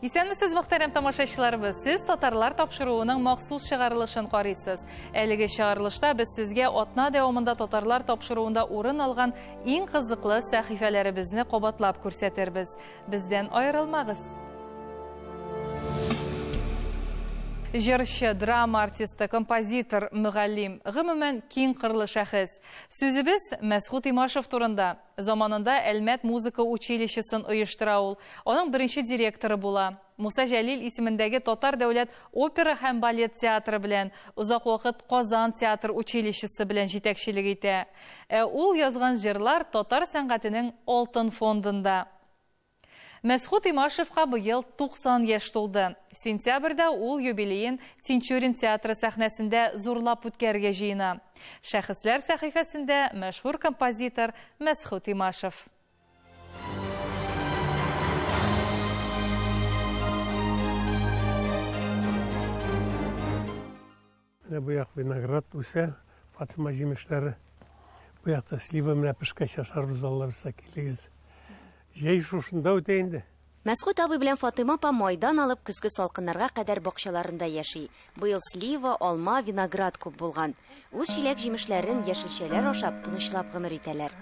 Исәнмесез, мөхтәрәм тамашачыларыбыз! Сез Татарлар тапшыруының махсус чыгарылышын карыйсыз. Әлеге чыгарылышта без сезгә атна дәвамында Татарлар тапшыруында урын алган иң кызыклы сәхифәләребезне кабатлап күрсәтербез. Бездән аерылмагыз! Җырчы, драма артисты, композитор, мөгаллим, гомумән, киң кырлы шәхес. Сүзебез Мәсгут Имашев турында. Заманында Әлмәт музыка училищесын оештыра ул. Аның беренче директоры була. Муса Җәлил исемендәге Татар дәүләт опера һәм балет театры белән, озак вакыт Казан театр училищесы белән җитәкчелек итә. Ә ул язган җырлар татар сәнгатенең алтын фондында. Мәсхүт Имашевка быел 90 яшь тулды. Сентябрьдә ул юбилеен Тинчурин театры сәхнәсендә зурлап үткәрергә җыена. Шәхесләр сәхифәсендә мәшһүр композитор Мәсхүт Имашев. Менә бу як виноград үсә, Фатыма җимешләре. Бу якта слива менә пешкәч ашарбыз, Алла бирсә, килегез. Җәй шушында үтә инде. Мәсгуть абый белән Фатыйма апа майдан алып көзге салкыннарга кадәр бакчаларында яши. Быел слива, алма, виноград күп булган. Үз җиләк-җимешләрен, яшелчәләр ашап, тынычлап гомер итәләр.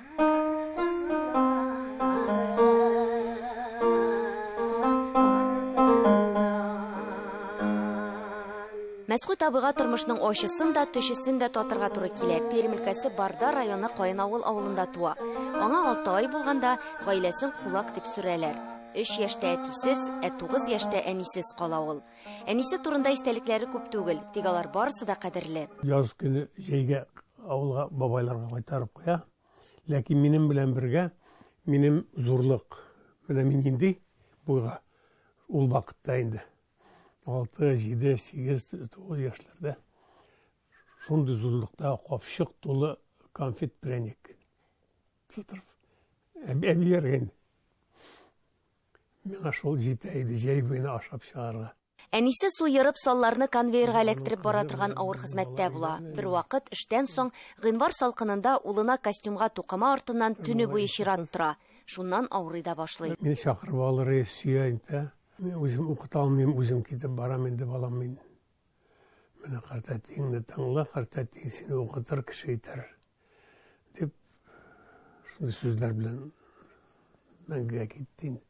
Мәсгуть абыйга тормышның ачысын да, төчесен дә татырга туры килә. Пермь өлкәсе Барда районы Каенавыл авылында туа. Аңа 6 ай булганда, гаиләсен кулак дип сүрәләр. Өч яшьтә әтисез, ә 9 яшьтә әнисез кала ул. Әнисе турында истәлекләре күп түгел, тик алар барысы да кадерле. Яз көне җәйгә авылга бабайларга кайтарып куя. Ләкин минем белән бергә минем зурлык, менә мин нинди буйга ул вакытта инде 6, 7, 8, 9 яшьләрдә шундый зурлыкта капчык тулы конфет пряник тутырып әбиләргә инде. Миңа шул җитә иде җәй буена ашап чыгарга. Әнисе су ерып, салларны конвейерга эләктереп бара торган авыр хезмәттә була. Бервакыт, эштән соң, гыйнвар салкынында улына костюмга тукыма артыннан төне буе чират тора. Шуннан авырый да башлый. Мине чакырып алыр, сөя инде. Мин үзем укыта алмыйм, үзем китеп барам инде, балам мин. Менә картәтиеңне тыңла, картәтиең сине укытыр, кеше итәр. Дип, шундый сүзләр белән мәңгегә китте инде.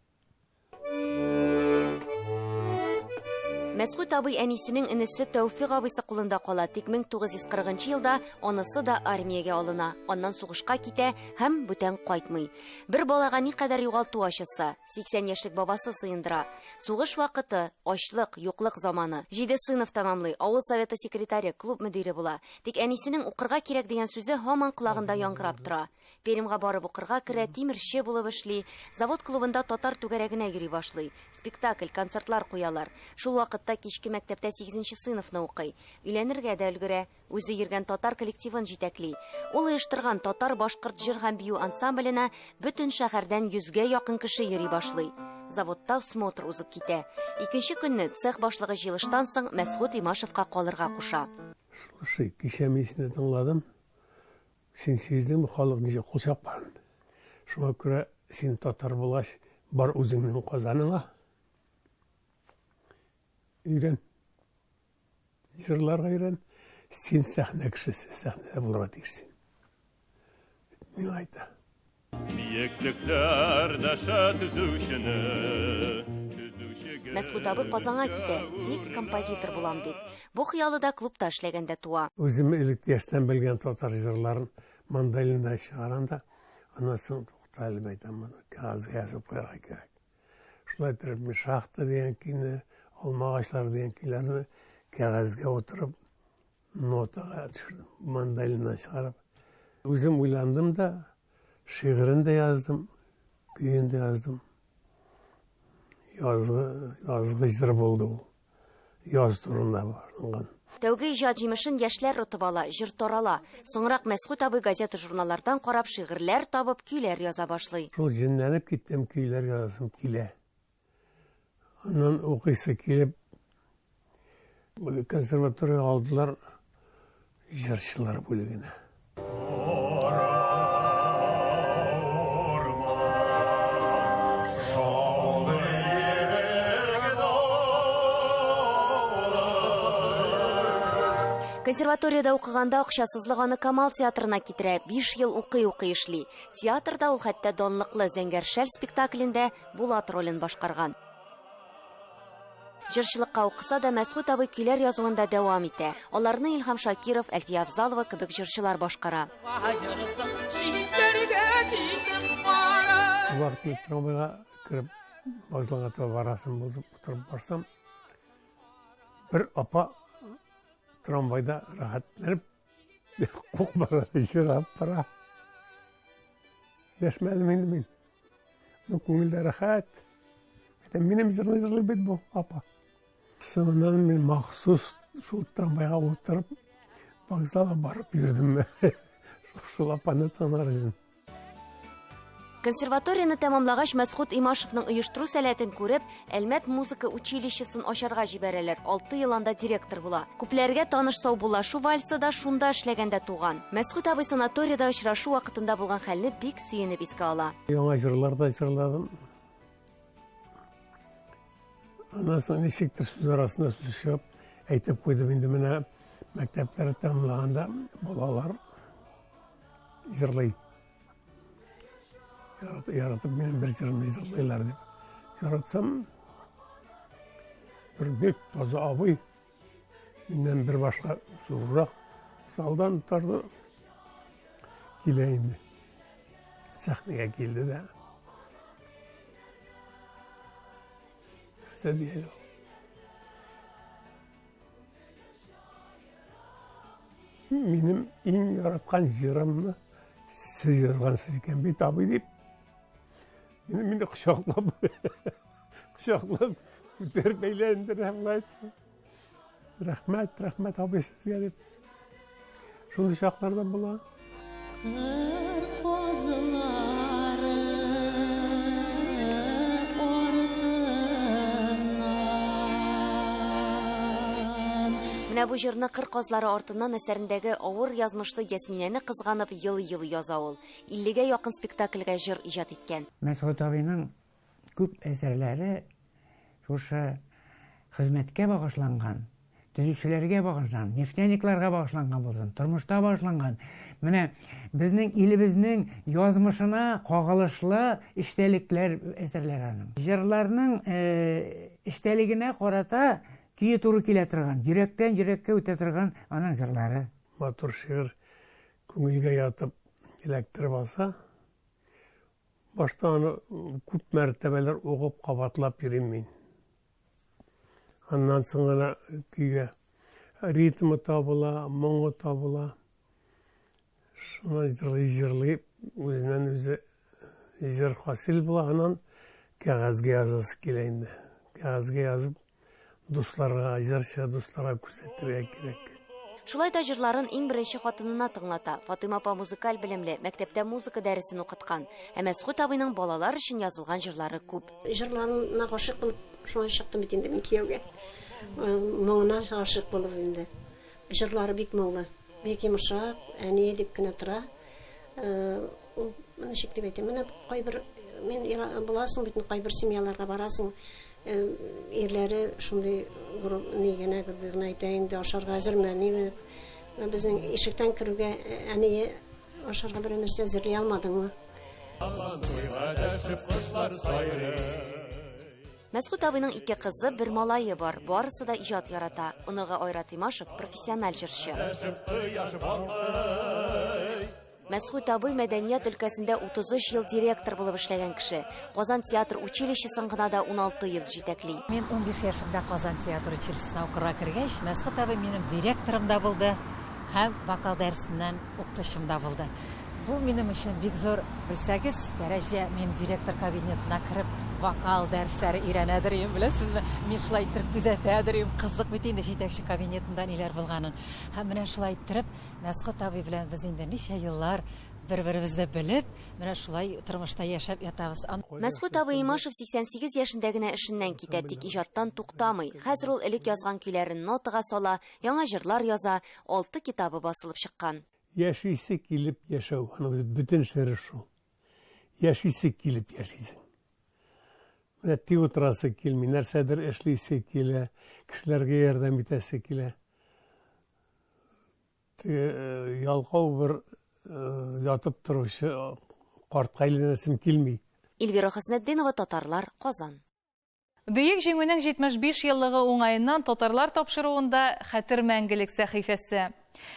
Мәсгуть абый әнисенең энесе Тәүфик абыйсы кулында кала, тик 1940 елда анысы да армиягә алына, аннан сугышка китә һәм бүтән кайтмый. Бер балага никадәр югалту ачысы, 80 яшьлек бабасы сыендыра. Сугыш вакыты, ачлык, юклык заманы. Җиде сыйныф тәмамлый, авыл советы секретаре, клуб мөдире була. Тик әнисенең укырга кирәк дигән сүзе һаман колагында яңгырап тора. Пермьга барып укырга керә, тимерче булып эшли, завод клубында татар түгәрәгенә йөри башлый. Спектакль, концертлар куялар. Шул вакытта кичке мәктәптә сигезенче сыйныфны укый. Өйләнергә дә өлгерә. Үзе йөргән татар коллективын җитәкли. Ул оештырган татар-башкорт җыр һәм бию ансамбленә бөтен шәһәрдән йөзгә якын кеше йөри башлый. Заводта смотр узып китә. Икенче көнне цех башлыгы җыелыштан соң Мәсгут Имашевка калырга куша. Слушай, кичә мин сине тыңладым. Син сиздеңме, халык ничек кул чапканын? Шуңа күрә син татар булгач, бар үзеңнең Казаныңа. Өйрән. Җырларга өйрән. Син сәхнә кешесе, сәхнәдә булырга тиешсең. Миңа әйтә. Биеклекләр дәшә төзүчене, Мәсгут абый Казанга китә, тик композитор булам дип. Бу хыялы да клубта эшләгәндә туа. Үзем элек яшьтән белгән татар җырларын мандолинда чыгарам да, аннан соң тукта әле, әйтәм, моны кәгазьгә язып куярга кирәк. Шулай итеп, мин Шахта дигән көйне, Алма агачлары дигән көйләрне кәгазьгә утырып, нотага төшердем, мандолиннан чыгарып. Үзем уйландым да, шигырен дә яздым, көен дә яздым. Язгы, язгы җыр булды ул. Яз турында барылган. Тәүге иҗат җимешен яшьләр отып ала, җыр тарала. Соңрак Мәсгуть абый газета-журналлардан карап, шигырьләр табып, көйләр яза башлый. Шул җенләнеп киттем, көйләр язасым килә. Аннан укыйсы килеп, консерваториягә алдылар җырчылар бүлегенә. Консерваториядә укыганда акчасызлык аны Камал театрына китерә, биш ел укый-укый эшли. Театрда ул хәтта данлыклы Зәңгәр шәл спектаклендә Булат ролен башкарган. Җырчылыкка укыса да, Мәсгуть абый көйләр язуын да дәвам итә. Аларны Илһам Шакиров, Әлфия Авзалова кебек җырчылар башкара. Вакытны трамвайга кереп, вокзалга таба барасым булып утырып барсам, бер апа трамвайда рәхәтләнеп кукмарада җырлап бара. Дәшмәдем инде мин. Ну, күңелдә рәхәт. Әйтәм, минем җырлый җырлый бит бу, апа. Соңыннан мин махсус шул трамвайга утырып, вокзалга барып йөрдем. Шул апаны тыңлар өчен. Консерваторияне тәмамлагач, Мәсгут Имашевның оештыру сәләтен күреп, Әлмәт музыка училищесын ачарга җибәрәләр. 6 ел анда директор була. Күпләргә таныш саубуллашу вальсы да шунда эшләгәндә туган. Мәсгут абый санаториядә очрашу вакытында булган хәлне бик сөенеп искә ала. Яңа җырлар да җырладым. Аннан соң ничектер сүз арасында сүз чыгып әйтеп куйдым инде менә мәктәпләр тәмамлаганда балалар җырлый. Яратып, яратып минем бер җырымны җырлыйлар дип. Яратсам, бер бик таза абый миннән бер башка зуррак залдан торды. Килә инде. Сәхнәгә килде дә. Нәрсә дияр ул? Минем иң яраткан җырымны сез язгансыз икән бит, абый дип. Мине мине кочаклап, кочаклап күтәреп әйләндерә болай. Рәхмәт, рәхмәт абый сезгә дип. Шундый чаклар да була. Кыр казлары артыннан. Менә бу җырны Кыр казлары артыннан әсәрендәге авыр язмышлы Ясминәне кызганып елый-елый яза ул. Иллегә якын спектакльгә җыр иҗат иткән. Мәсгут абыйның Күп әсәрләре шушы хезмәткә багышланган, төзүчеләргә багышланган, нефтяникларга багышланган булсын, тормышта багышланган. Менә безнең илебезнең язмышына кагылышлы эчтәлекләр әсәрләр аның. Җырларның э, эчтәлегенә карата көе туры килә торган, йөрәктән йөрәккә үтә торган аның җырлары. Матур шигырь күңелгә ятып эләктереп алса, Башта аны күп мәртәбәләр укып, кабатлап йөрим мин. Аннан соң гына көйгә ритмы табыла, моңы табыла. Шуны җырлый-җырлый үзеннән үзе җыр хасил була, аннан кәгазьгә язасы килә инде. Кәгазьгә язып Дусларга, җырчы дусларга күрсәтергә кирәк. Шулай да җырларын иң беренче хатынына тыңлата. Фатыйма апа музыкаль белемле, мәктәптә музыка дәресен укыткан. Ә Мәсгуть абыйның балалар өчен язылган җырлары күп. Җырларына гашыйк булып, шуңа чыктым бит инде мин кияүгә. Моңына гашыйк булып инде. Җырлары бик моңлы, бик йомшак, әни дип кенә тора. Ул ничек дип әйтәм, менә кайбер мин буласың бит, кайбер семьяларга барасың, ирләре шундый ни генә грубый гына әйтә инде, ашарга әзерме, ниме дип. Безнең ишектән керүгә әни ашарга берәр нәрсә әзерли алмадыңмы? Мәсгуть абыйның ике кызы, бер малае бар. Барысы да иҗат ярата. Оныгы Айрат Имашев профессиональ җырчы. Мәсгуть абый мәдәният өлкәсендә 33 ел директор булып эшләгән кеше. Казан театр училищесын гына да 16 ел җитәкли. Мин 15 яшемдә Казан театр училищесына укырга кергәч, Мәсгуть абый минем директорым да булды һәм вокал дәресеннән укытучым да булды. Бу минем өчен бик зур, белсәгез, дәрәҗә. Мин директор кабинетына кереп, вокал дәресләре өйрәнәдер идем, беләсезме? Мин шулай иттереп күзәтәдер идем. Кызык бит инде җитәкче кабинетында ниләр булганын. Һәм менә шулай иттереп, Мәсгуть абый белән без инде ничә еллар бер-беребезне белеп, менә шулай тормышта яшәп ятабыз. Мәсгуть абый Имашев 88 яшендә генә эшеннән китә, тик иҗаттан туктамый. Хәзер ул элек язган көйләрен нотага сала, яңа җырлар яза, алты китабы басылып чыккан. Яшисе килеп яшәү, аның бөтен сере шул. Яшисе килеп яшисең. Менә тик утырасы килми, нәрсәдер эшлисе килә, кешеләргә ярдәм итәсе килә. Теге ялкау бер ятып торучы картка әйләнәсем килми. Эльвира Хөснетдинова, Татарлар, Казан. Бөек Җиңүнең 75 еллыгы уңаеннан Татарлар тапшыруында Хәтер мәңгелек сәхифәсе.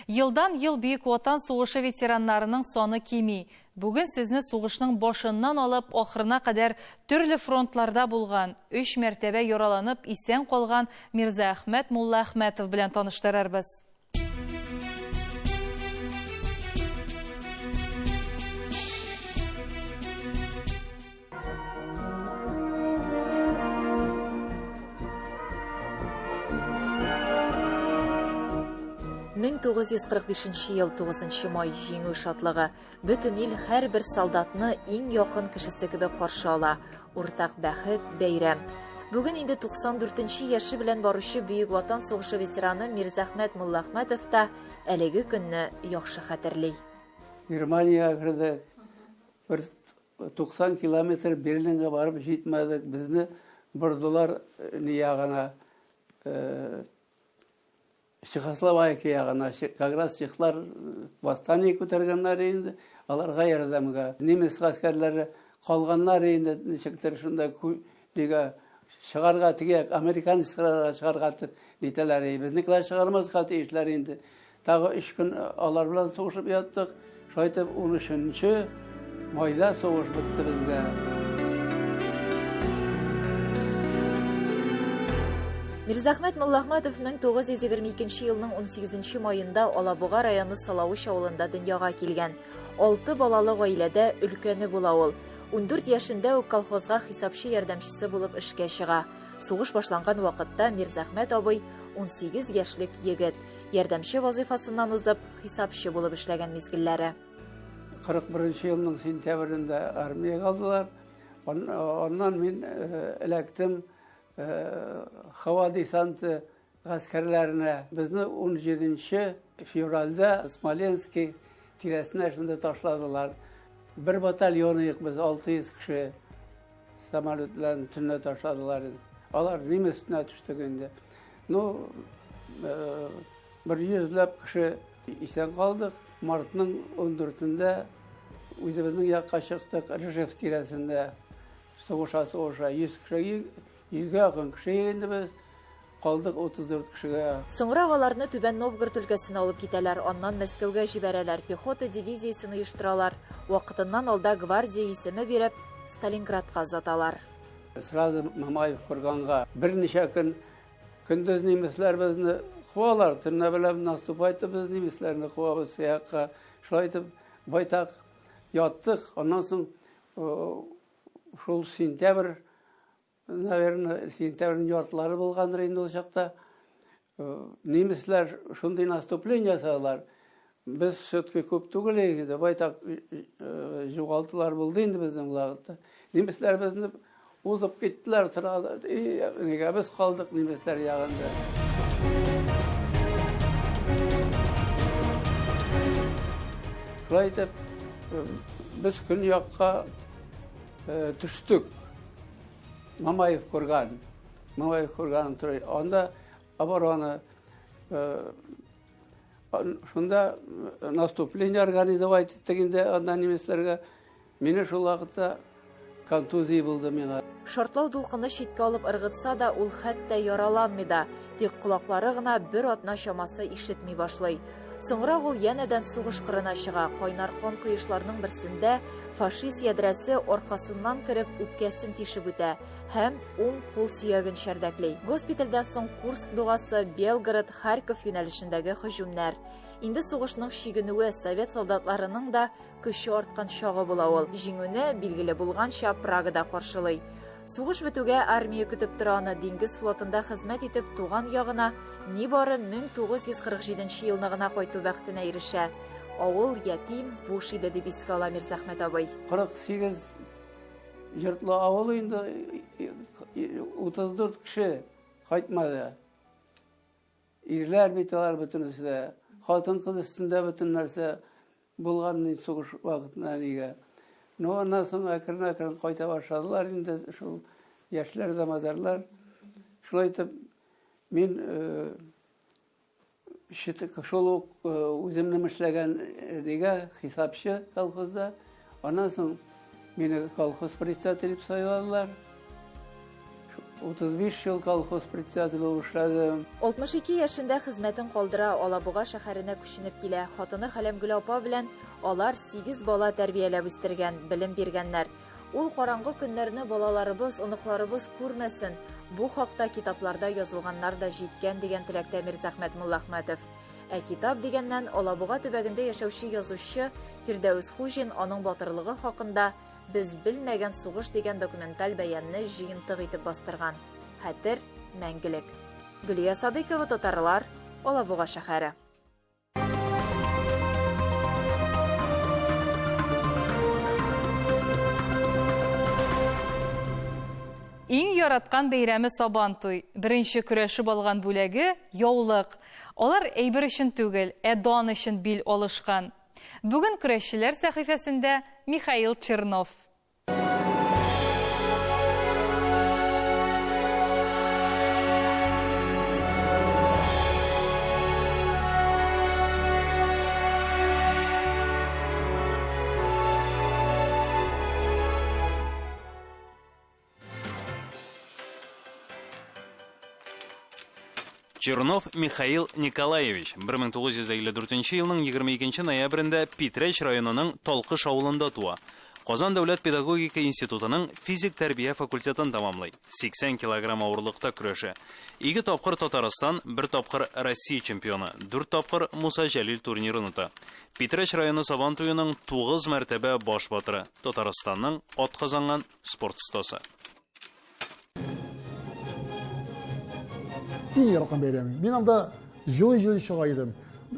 Елдан-ел Бөек Ватан сугышы ветераннарының саны кими. Бүген сезне сугышның башыннан алып ахырына кадәр төрле фронтларда булган, өч мәртәбә яраланып исән калган Мирзаәхмәт Муллаәхмәтов белән таныштырырбыз. 1945 ел 9 май җиңү шатлыгы. Бөтен ил һәрбер солдатны иң якын кешесе кебек каршы ала. Уртак бәхет, бәйрәм. Бүген инде 94 нче яше белән баручы Бөек Ватан сугышы ветераны Мирзәхмәт Муллахмәтов та әлеге көнне яхшы хәтерли. Германиягә кердек. Бер 90 километр Берлинга барып җитмәдек. Безне бордылар ни ягына, Чехословакия ягына, как раз чехлар восстание күтәргәннәр инде, аларга ярдәмгә. Немец гаскәрләре калганнар инде, ничектер шунда нигә чыгарга теге американецларга чыгарга нитәләр, безнекеләр чыгармаска тиешләр инде. Тагы өч көн алар белән сугышып яттык. Шулай итеп, 13 майда сугыш бетте безгә. Мирзахмәт Муллахмәтов 1922 елның 18 маенда Алабуга районы Салавыч авылында дөньяга килгән. Алты балалы гаиләдә өлкәне була ул. 14 яшендә үк колхозга хисапчы ярдәмчесе булып эшкә чыга. Сугыш башланган вакытта Мирзахмәт абый 18 яшьлек егет. Ярдәмче вазыйфасыннан узып, хисапчы булып эшләгән мизгелләре. 41 елның сентябрендә армиягә алдылар. Аннан мин эләктем һава десанты гаскәрләренә. Безне 17 февральдә Смоленский тирәсенә шунда ташладылар. Бер батальон идек без, 600 кеше. Самолет белән төнлә ташладылар. Алар немец өстенә төштек инде. Ну, бер йөзләп кеше исән калдык. Мартның 14-ндә үзебезнең якка чыктык, Ржев тирәсендә сугыша-сугыша 100 кеше, 100гә якын кеше инде без. Калдык 34 кешегә. Соңрак аларны Түбән Новгород өлкәсенә алып китәләр, аннан Мәскәүгә җибәрәләр, пехота дивизиясен оештыралар, вакытыннан алда гвардия исеме биреп, Сталинградка озаталар. Сразу Мамаев курганга берничә көн көндез немецләр безне куалар, төнлә белән наступать итеп без немецләрне куабыз якка. Шулай итеп байтак яттык. Аннан соң шул сентябрь Наверное, сентябрьнең яртылары булгандыр инде ул чакта. Немецлар шундый наступление ясадылар. Без все-таки күп түгел инде, байтак югалтулар булды инде безнең вакытта. Немецлар безне узып киттеләр сразу. И, нигә без калдык немецлар ягында. Шулай итеп, без көньякка төштек. Мамаев курган. Мамаев курган тора. Анда оборона шунда наступление организовать иттек инде анда немецләргә. Мине шул вакытта контузия булды миңа. Шартлау дулкыны читкә алып ыргытса да, ул хәтта яраланмый да. Тик колаклары гына бер атна чамасы ишетми башлый. Соңрак ул янәдән сугыш кырына чыга. Кайнар кан коешларның берсендә фашист ядрәсе аркасыннан кереп үпкәсен тишеп үтә һәм уң кул сөяген чәрдәкли. Госпитальдән соң Курск дугасы, Белгород, Харьков юнәлешендәге һөҗүмнәр. Инде сугышның чигенүе, совет солдатларының да көче арткан чагы була ул. Җиңүне, билгеле булганча, Прагада каршылый. Сугыш бетүгә армия көтеп тора аны, диңгез флотында хезмәт итеп, туган ягына нибары 1947 нче елны гына кайту бәхетенә ирешә. Авыл ятим, буш иде, дип искә ала Мирзәхмәт абый. 48 йортлы авыл инде, 34 кеше кайтмады. Ирләр бит алар бөтенесе дә. Хатын-кыз өстендә бөтен нәрсә булган инде сугыш вакытында нигә. Ну, аннан соң әкрен-әкрен кайта башладылар инде шул яшьләр дә мазарлар. Шулай итеп, мин Шул ук үземнең эшләгән нигә хисапчы колхозда. Аннан соң мине колхоз председателе дип сайладылар. 35 ел колхоз председателе булып эшләдем. 62 яшендә хезмәтен калдыра, Алабуга шәһәренә күченеп килә. Хатыны Хәләмгөл апа белән алар 8 бала тәрбияләп үстергән, белем биргәннәр. Ул караңгы көннәрне балаларыбыз, оныкларыбыз күрмәсен, бу хакта китапларда язылганнар да җиткән, дигән теләктә Мирзәхмәт Муллахмәтов. Ә китап дигәннән, Алабуга төбәгендә яшәүче язучы Фирдәвес Хуҗин аның батырлыгы хакында Без белмәгән сугыш дигән документаль бәянне җыентык итеп бастырган. Хәтер, мәңгелек. Гөлия Садыйкова, Татарлар, Алабуга шәһәре. Иң яраткан бәйрәме Сабантуй. Беренче көрәшеп алган бүләге, яулык. Алар әйбер өчен түгел, ә дан өчен бил алышкан. Бүген көрәшчеләр сәхифәсендә Михаил Чернов. Чернов Михаил Николаевич 1954 елның 22 ноябрендә Питрәч районының Талкыш авылында туа. Казан дәүләт педагогика институтының физик тәрбия факультетын тәмамлый. 80 килограмм авырлыкта көрәшә. Ике тапкыр Татарстан, бер тапкыр Россия чемпионы, дүрт тапкыр Муса Җәлил турнирын ота. Питрәч районы Сабан туеның 9 мәртәбә баш батыры, Татарстанның атказанган спорт остасы. Иң яраткан бәйрәмем. Мин анда җылы-җылы чыга идем.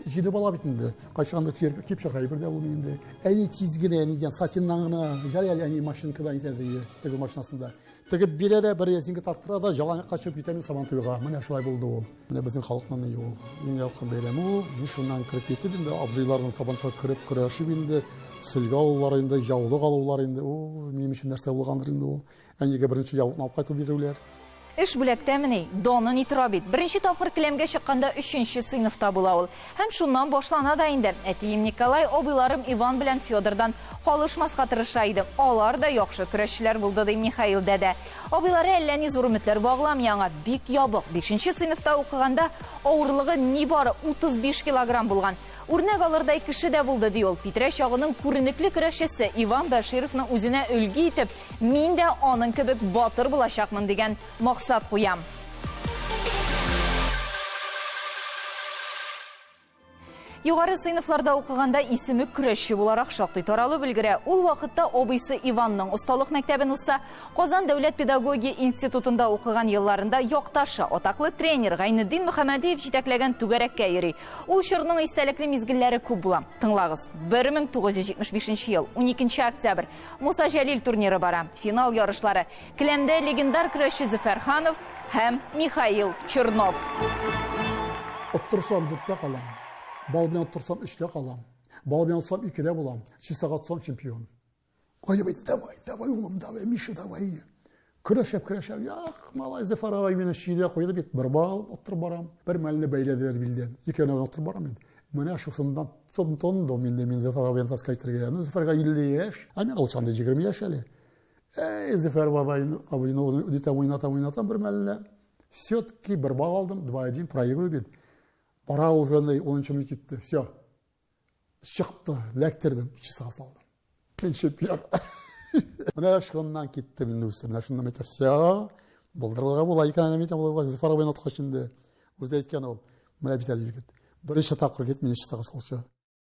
Җиде бала бит инде. Кайчагында киеп киеп чыга бер дә булмый инде. Әни тиз генә, әнидән сатиннан гына, ярый әле әни машинкадан итә ди, теге машинасында. Тегеп бирә дә, бер резинка тарттыра да, жалаңакка чыгып китә мин Сабантуйга. Менә шулай булды ул. Менә безнең халыкның ни ул. Иң яраткан бәйрәме ул. Мин шуннан кереп китеп инде, абзыйларның Сабантуйга кереп көрәшеп инде, сөлге алулар инде, яулык алулар инде. О, минем өчен нәрсә булгандыр инде ул. Әнигә беренче яулыкны алып кайтып бирүләр. Эш бүләктәмени? Даны ни тора бит. Беренче тапкыр келәмгә чыкканда өченче сыйныфта була ул. Һәм шуннан башлана да инде. Әтием Николай абыйларым Иван белән Федордан калышмаска тырыша иде. Алар да яхшы көрәшчеләр булды, ди Михаил дәдә. Абыйлары әллә ни зур өметләр багламый аңа. Бик ябык. Бишенче сыйныфта укыганда авырлыгы нибары 35 килограмм булган. Үрнәк алырдай кеше дә булды, ди ул. Питрәч ягының күренекле көрәшчесе Иван Бәшировны үзенә өлге итеп, мин дә аның кебек батыр булачакмын дигән максат куям. Югары сыйныфларда укыганда исеме көрәшче буларак шактый таралып өлгерә. Ул вакытта абыйсы Иванның осталык мәктәбен узса, Казан дәүләт педагогия институтында укыган елларында якташы, атаклы тренер Гайнетдин Мөхәммәдиев җитәкләгән түгәрәккә йөри. Ул чорның истәлекле мизгелләре күп була. Тыңлагыз. 1975 ел, 12 октябрь. Муса Җәлил турниры бара. Финал ярышлары. Келәмдә легендар көрәшче Зөфәр Ханов һәм Михаил Чернов. Оттырсам дүрттә калам. Бал белән оттырсам өчтә калам. Бал белән отсам икедә булам. Чистага отсам чемпион. Кая бит, давай, давай, улым, давай, Миша, давай. Көрәшеп, көрәшеп, ях, малай, Зөфәр агай мине чөйдә куйды бит, бер бал оттырып барам. Бер мәлне бәйләделәр билдән. Икәүне оттырып барам инде. Менә шушыннан тотындым инде мин Зөфәр абыйны таскай итәргә. Ну, Зөфәргә 50 яшь, ә миңа ул чагында 20 яшь әле. Әй, Зөфәр бабай, абыйны нитәм, уйнатам, уйнатам бер мәлне. Все-таки бер балл алдым, 2-1, проигрываю бит. Пора уже, 10 минут китте, все. Чыкты, ләктердем, чистага салдым. Мин чемпион. Менә шуннан киттем инде үсеп. Менә шуннан әйтә, все, булдырырга була икән, әйтәм, була. Зөфәр абыйны откач инде. Үзе әйткән ул. Менә бит әле егет. Беренче тапкыр кит, мине чистага салчы.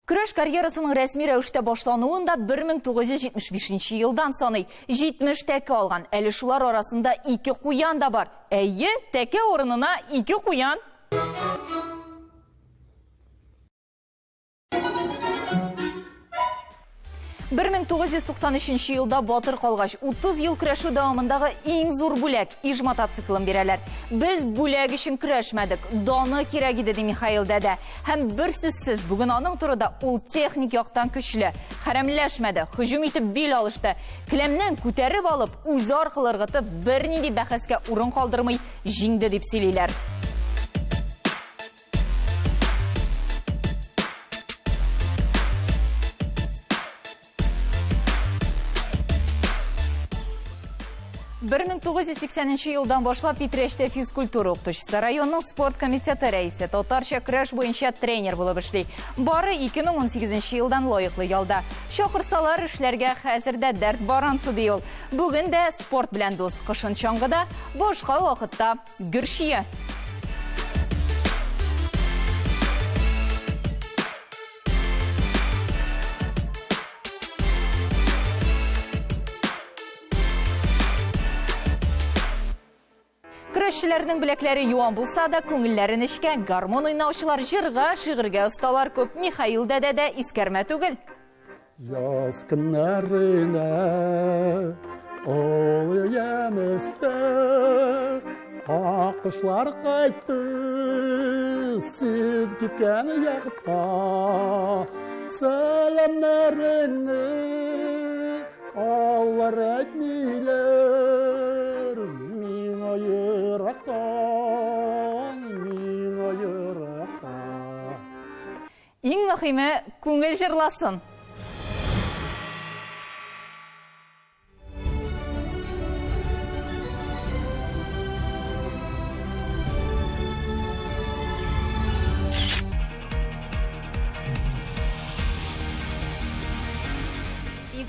Көрәш карьерасының рәсми рәвештә башлануын да 1975 елдан саный. 70 тәкә алган. Әле шулар арасында ике куян да бар. Әйе, тәкә урынына ике куян. 1993 елда батыр калгач, 30 ел көрәшү дәвамындагы иң зур бүләк Иж мотоциклын бирәләр. Без бүләк өчен көрәшмәдек, даны кирәк иде, ди Михаил дәдә. Һәм бер сүзсез, бүген аның турыда ул техник яктан көчле, хәрәмләшмәде, һөҗүм итеп бил алышты. Келәмнән күтәреп алып, үзе аркылы ыргытып, бернинди бәхәскә урын калдырмый җиңде дип сөйлиләр. 1980 нче елдан башлап Питрәчтә физкультура укытучысы, районның спорт комитеты рәисе, татарча көрәш буенча тренер булып эшли. Бары 2018 нче елдан лаеклы ялда. Чакырсалар, эшләргә хәзер дә дәрт бар ансы, ди ул. Бүген дә спорт белән дус. Кышын чаңгыда, башка вакытта гөрчия. Көрәшчеләрнең беләкләре юан булса да, күңелләре нечкә. Гармун уйнаучылар җырга, шигырьгә осталар күп. Михаил дәдә дә искәрмә түгел. Яз көннәренә олы яместә аккошлар кайтты сез киткән якта сәламнәреңне Алар әйтмиләр, миңа ерактан, миңа ерактан. Иң мөхиме, күңел җырласын.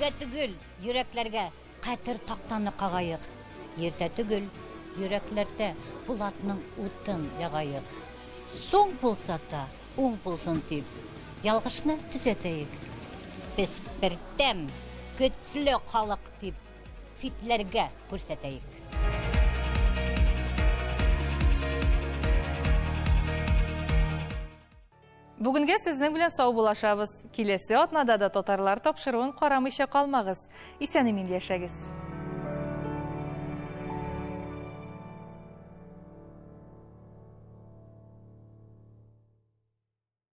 Өйгә түгел, йөрәкләргә катер тактаны кагаек. Иртә түгел, йөрәкләрдә Булатның утын ягаек. Соң булса та, уң булсын дип, ялгышны төзәтәек. Без бердәм, көчле халык дип, читләргә күрсәтәек. Бүгенгә сезнең белән саубуллашабыз. Киләсе атнада да татарлар тапшыруын карамыйча калмагыз. Исән-имин яшәгез.